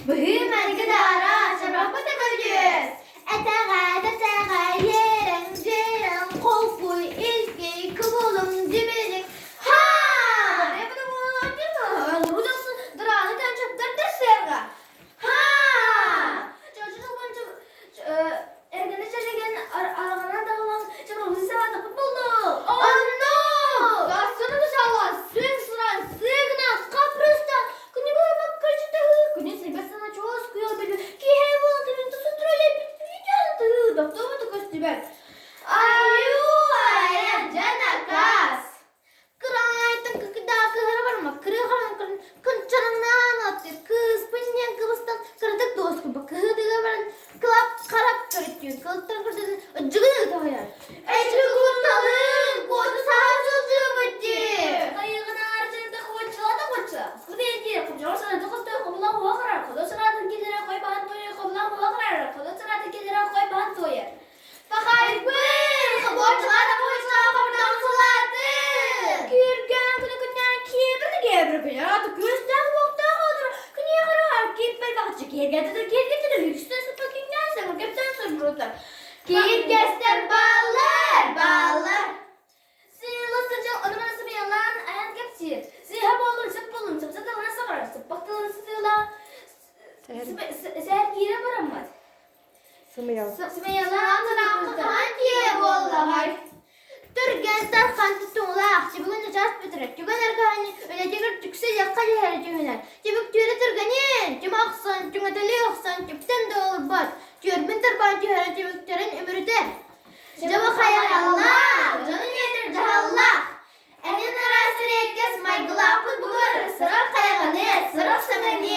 Быһыы-майгы да араас, чабырахпыт да көрүдьүөс. Этэҕэ, тэсэҕэ, иэрэҥ, дьиэрэҥ, холкуй, илгий, кыбылым, дьибилиҥ, Һаа! Айуу, дьэ накаас! Кыраайтан кыкыдаа кыһара барма, кырыахаран кынчараҥнаан аттыр, кыыспын диэн кыбыстан кыратык дуоскуйба кыһыытыга баран кылап харап көрүттүүн, кылыттан көрдүн ыдьыгын ыытаһыйар. Эчи кутталыын, куоту саһа сылдьыбыт дии. Пахайбын, хобуоччулаата хобуоччулаата хобурдаҕын салаатын. Күүргэн күнүкүннээн киэбир киэбир күнэ күөстээх уохтаах отур күнүөхөрө кииппэр баҕаччы киэргэтэ киэргэтэ үксүн сыппа күннээн сэмэргэптэн сырбыта. Кииргэстэр бааллар, бааллар. Сыыла сыдьал онумана сымыйалаан айан кэпсиир. Сыыһа буоллун, сөп буоллун, сымса тылынан саҥарар, сыппах тылын сытыылаан сээркиирэ бараммат. Сымыйалаан хаан тиэ буоллаҕай. Түргэн тархан тутуулаах, түбүгүн начаас бүтэрэр, түгэн аргаһаны үлэтигэр түксэ дьахха түһэрэ түһүнэр. Түбүктүүрэ түргэнин, түмэ охсон, түҥэтэлии охсон, түпсэн да олорбот, түөрбүн тарбаан түһэрэ түбүктэрин үмүрүтэр. Дьыбы хайараллаах, дьону үөтэр дьаһаллаах, Эҥин араас эриэккэс майгылаахпыт бугар, сорох хайаҕаныа, сорох сэмэниэ.